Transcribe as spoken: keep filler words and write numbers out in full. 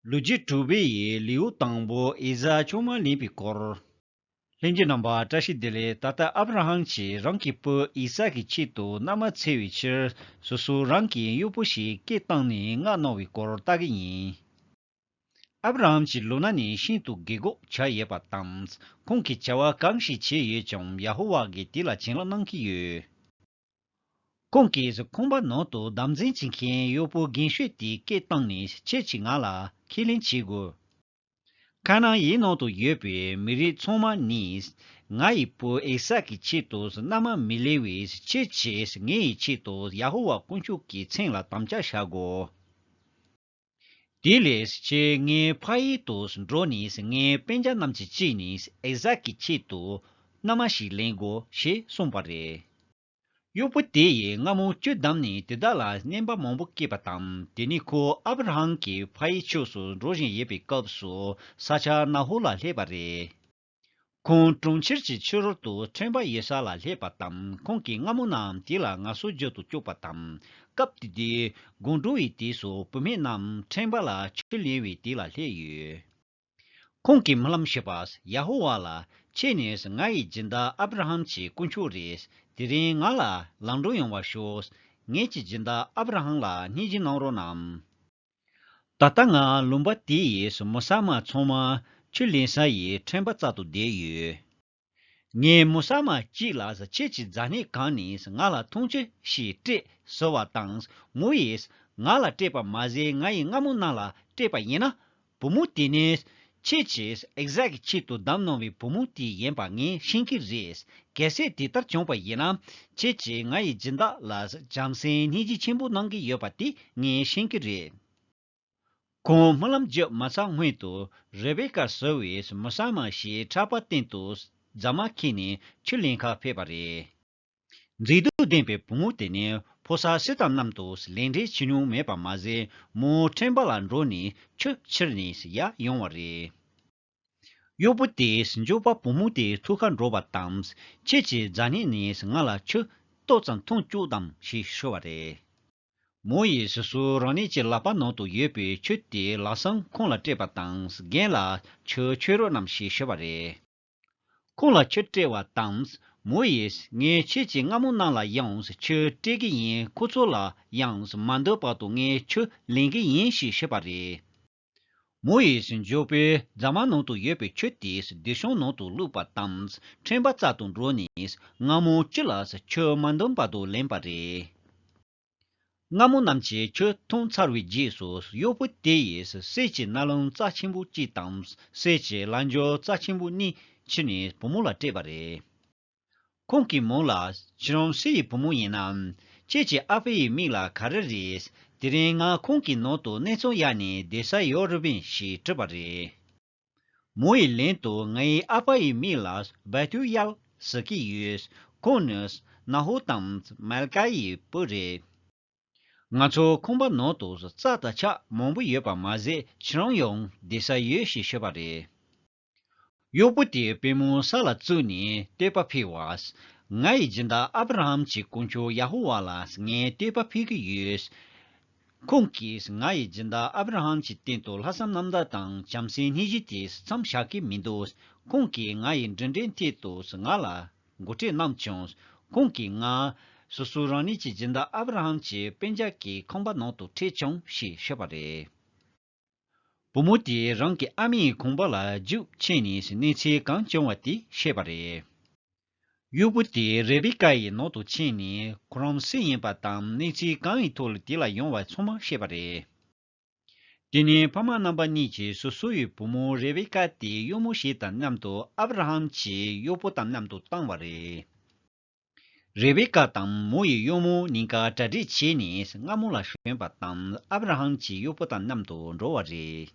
ལོ་རྒྱུས་གྲུབ་པའི་ལེའུ་དང་པོ། ཨི་ཟག་ཆུང་མ་ལེན་པའི་སྐོར། ལྷན་རྒྱས་རྣམ་པ་བཀྲ་ཤིས་བདེ་ལེགས། ད་ལྟ་ཨབ་ར་ཧམ་གྱིས་རང་གི་བུ་ཨི་སཱག་གི་ཆེད་དུ་མནའ་མ་འཚོལ་བའི་ཕྱིར་སོ་སོ་རང་གི་གཡོག་པོ་ཞིག་སྐད་བཏང་ནས་མངགས་གནང་བའི་སྐོར་ལྟ་གི་ཡིན། ཨབ་ར་ཧམ་གྱི་ལོ་ན་ནི་ཤིན་ཏུ་རྒས་འཁོགས་ཆགས་ཡོད་པ་དང་། ཁོང་གིས་བྱ་བ་གང་ཞིག་བྱས་ཡོད་ཀྱང་ཡ་ཧོ་ཝཱ་གིས་དེ་ལ་བྱིན་རླབས་གནང་གི་ཡོད། ཁོང་གིས་ཁང་པ་ནང་དུ་དམ་འཛིན་བྱེད་མཁན་གཡོག་པོ་རྒན་ཤོས་དེའི་སྐད་བཏང་ནས། ཁྱེད་ཀྱིས་ང་ལ་ཁས་ལེན་བྱེད་དགོས། ཁ་ནང་ཡི་ནང་དུ་ཡོད་པའི་མི་རིགས་ཚང་མ་ནི་ང་ཡི་བུ་ཨི་སཱག་གི་ཆེད་དུ་མནའ་མ་མི་ལེན་པས། ཁྱེད་ཀྱིས་ངའི་ཆེད་དུ་ཡ་ཧོ་ཝཱ་དཀོན་མཆོག་གི་མཚན་ལ་དམ་བཅའ་བཞག་དགོས། དེ་ལས་ཁྱེད་ངའི་ཕ་ཡུལ་དུ་འགྲོ་ནས་ངའི་སྤུན་ཀྱག་རྣམས་ཀྱི་གཅིག་ནི་ཨི་སཱག་གི་ཆེད་དུ་མནའ་མ་ཞིག་ལེན་དགོས་ཞེས་གསུངས་པ་རེད། གཡོག་པོ་དེ་ཡིས་སྔ་མོ་ཁྱོད་བདམས་ནས་དེ་དག་ལ་སྣེན་པ་མང་པོ་བསྐྱེད་པ་དང་། དེ་ནས་ཁོ་ཨབ་ར་ཧམ་གྱི་ཕ་ཡུལ་ཕྱོགས་སུ་འགྲོ་བཞིན་ཡོད་པའི་སྐབས་སུ་ས་ཆ་ནག་པོ་ལ་སླེབས་པ་རེད། ཁོང་གྲོང་ཁྱེར་གྱི་ཕྱི་རོལ་དུ་ཁྲོན་པ་ཡོད་ས་ལ་སླེབས་པ་དང་། ཁོང་གིས་སྔ་མོ་ནའང་དེ་ལ་ངལ་གསོ་རྒྱག་ཏུ་བཅུག་པ་དང་། སྐབས་དེ་དུས་དགོང་དྲོ་ཡི་དུས་སུ་བུད་མེད་རྣམས་ཁྲོན་པ་ལ་ཆུ་ལེན་པའི་དུས་ལ་སླེབས་ཡོད། ཁོང་གིས་སྨོན་ལམ་ཞུས་པ། ཡ་ཧོ་ཝཱ་ལགས། ཁྱེད་ནི་ང་ཡི་སྦྱིན་བདག་ཨབ་ར་ཧམ་གྱི་དཀོན་མཆོག་རེད། དེ་རིང་ང་ལ་ལམ་འགྲོ་ཡོང་བར་ཤོག། ངེད་ཀྱི་སྦྱིན་བདག་ཨབ་ར་ཧམ་ལ་སྙིང་རྗེ་གནང་རོགས་གནང་། ད་ལྟ་ང་ལུང་པ་དེ་ཡི་མོ་ས་མ་ཚང་མ་ཆུ་ལེན་ས་ཡི་ཁྲོན་པ་རྩ་དུ་བསྡད་ཡོད། ངའི་མོ་ས་མ་གཅིག་ལ་ཁྱེད་ཀྱི་མཛའ་ནད་གང་ནས་ང་ལ་འཐུང་ཆུ་ཞིག་སྤྲད་ཟེར་བ་དང་། མོ་ཡིས་ང་ལ་སྤྲད་པ་མ་ཟད། ང་ཡི་སྔ་མོ་རྣམས་ལ་སྤྲད་པ་ཡིན་ན། བུ་མོ་དེ་ནི་ཁྱེད་ཀྱིས་ཨི་སཱག་གི་ཆེད་དུ་བདམས་གནང་བའི་བུ་མོ་དེ་ཡིན་པ་ངས་ཤེས་ཀྱི་རེད། གལ་སྲིད་དེ་ལྟར་བྱུང་བ་ཡིན་ན། ཁྱེད་ཀྱིས་ང་ཡི་སྦྱིན་བདག་ལ་བྱམས་སེམས་སྙིང་རྗེ་ཆེན་པོ་གནང་གི་ཡོད་པ་དེ་ངས་ཤེས་ཀྱི་རེད། ཁོང་སྨོན་ལམ་བརྒྱབ་མ་ཚར་སྔོན་དུ། རེ་བེ་ཀ་ཟེར་བའི་མོ་ས་མ་ཞིག་ཕྲག་པ་སྟེང་དུ་རྫ་མ་འཁྱེར་ནས་ཆུ་ལེན་ཁར་ཕེབས་པ་རེད། མཛེས་སྡུག་ལྡན་པའི་བུ་མོ་དེ་ནི་ཕོ་གསར་སུ་དང་མཉམ་དུ་ལེན་འབྲེལ་བྱེད་མྱོང་མེད་པ་མ་ཟད། མོ་ཁྲོན་པ་ལ་འགྲོ་ནས་ཆུ་ཁྱེར་ནས་ཡར་ཡོང་བ་རེད། གཡོག་པོ་དེས་མགྱོགས་པར་བུ་མོ་དེའི་ཐུགས་ཁར་འགྲོ་བ་དང་། ཁྱེད་ཀྱི་མཛའ་ནད་ནས་ང་ལ་ཆུ་ཏོག་ཙམ་འཐུང་བཅུག་དང་ཞེས་ཞུ་བ་རེད། མོ་ཡིས་སོ་སོ་རང་ཉིད་ཀྱི་ལག་པ་ནང་དུ་ཡོད་པའི་ཆུ་དེ་ལམ་སང་ཁོང་ལ་སྤྲད་པ་དང་། རྒན་ལགས། ཆུ་མཆོད་རོགས་གནང་ཞེས་ཞུས་པ་རེད། ཁོང་ལ་ཆུ་སྤྲད་པ་དང་། མོ་ཡིས་ངས་ཁྱེད་ཀྱི་སྔ་མོ་རྣམས་ལ་ཡང་ཆུ་སྤྲད་ཀྱི་ཡིན། ཁོ་ཚོ་ལ་ཡང་མ་འདོད་བར་དུ་ངས་ཆུ་ལེན་གྱི་ཡིན་ཞེས་ཞུས་པ་རེད། མོ་ཡིས་མགྱོགས་པོས་རྫ་མ་ནང་དུ་ཡོད་པའི་ཆུ་དེ་བདེ་སྲུང་ནང་དུ་བླུགས་པ་དང་། ཁྲོན་པ་རྩ་དུ་འགྲོ་ནས་སྔ་མོ་ཅི་ལ་ཆུ་མ་འདོད་བར་དུ་ལེན་པ་རེད། སྔ་མོ་རྣམས་ཀྱིས་ཆུ་འཐུང་ཚར་བའི་རྗེས་སུ། གཡོག་པོ་དེ་ཡིས་གསེར་གྱི་རྣ་ལམ་རྩ་ཆེན་པོ་གཅིག་དང་། གསེར་གྱི་ལག་འཇོར་རྩ་ཆེན་པོ་གཉིས་ཁྱེར་ནས་བུ་མོ་ལ་སྤྲད་པ་རེད། ཁོང་གིས་མོ་ལ། ཁྱེད་རང་སུ་ཡི་བུ་མོ་ཡིན་ནམ། ཁྱེད་ཀྱི་ཨ་ཕ་ཡི་མིང་ལ་ག་རེ་རེད། དེ་རིང་ང་ཁོང་གི་ནང་དུ་གནས་ཚུལ་ཡག་ནས་བསྡད་ས་ཡོད་རེད་པས་ཞེས་དྲིས་པ་རེད། མོ་ཡིས་ལན་དུ། ངའི་ཨ་ཕ་ཡི་མིང་ལ་བེ་ཐུ་ཡལ་ཟེར་གྱི་ཡོད། ཁོང་ནི་ན་ཧོ་དང་མལ་ཀ་ཡི་བུ་རེད། ང་ཚོ་ཁང་པ་ནང་དུ་རྩྭ་དང་ཆག་མང་པོ་ཡོད་པ་མ་ཟད། ཁྱེད་རང་ཡང་བསྡད་ས་ཡོད་ཞེས་ཤོད་པ་རེད། གཡོག་པོ་དེས་པུས་མོ་ས་ལ་བཙུགས་ནས་བསྟོད་པ་ཕུལ་བ། ང་ཡི་སྦྱིན་བདག་ཨབ་ར་ཧམ་གྱི་དཀོན་མཆོག་ཡ་ཧོ་ཝཱ་ལ་ངས་བསྟོད་པ་ཕུལ་གྱི་ཡོད། ཁོང་གིས་ང་ཡི་སྦྱིན་བདག་ཨབ་ར་ཧམ་གྱི་སྟེང་དུ་ལྷག་བསམ་རྣམ་དག་དང་བྱམས་སེམས་སྙིང་རྗེ་དེ་མཚམས་བཞག་གི་མི་འདུག། ཁོང་གིས་ང་ཡི་འབྲུ་འགྲེལ་ཐད་དུ་ང་ལ་མགོ་ཁྲིད་གནང་བྱུང་། ཁོང་གིས་ང་སོ་སོ་རང་ཉིད་ཀྱི་སྦྱིན་བདག་ཨབ་ར་ཧམ་གྱི་སྤུན་ཀྱག་གི་ཁང་པ་ནང་དུ་ཁྲིད་བྱུང་ཞེས་ཤོད་པ་རེད། བུ་མོ་དེས་རང་གི་ཨ་མའི་ཁང་པ་ལ་རྒྱུགས་ཕྱིན་ནས་གནས་ཚུལ་གང་བྱུང་བ་དེ་བཤད་པ་རེད། གཡོག་པོ་དེས་རེ་བི་ཀ་ཡི་ནང་དུ་ཕྱིན་ནས་ཁོ་རང་སུ་ཡིན་པ་དང་གནས་ཚུལ་གང་ཡིན་ཐོག་ལ་དེ་ལ་ཡོང་བ་ཚང་མ་བཤད་པ་རེད། དེ་ནས་ཕ་མ་རྣམ་པ་གཉིས་ཀྱིས་སོ་སོ་ཡི་བུ་མོ་རེ་བེ་ཀ་དེའི་གཡོག་མོ་ཞིག་དང་མཉམ་དུ་ཨབ་ར་ཧམ་གྱི་གཡོག་པོ་དང་མཉམ་དུ་བཏང་བ་རེད། རེ་བེ་ཀ་དང་མོ་ཡི་གཡོག་མོ་གཉིས་ཀ་གྲ་སྒྲིག་བྱས་ནས་སྔ་མོ་ལ་བྱོན་པ་དང་ཨབ་ར་ཧམ་གྱི་གཡོག་པོ་དང་མཉམ་དུ་འགྲོ་བ་རེད།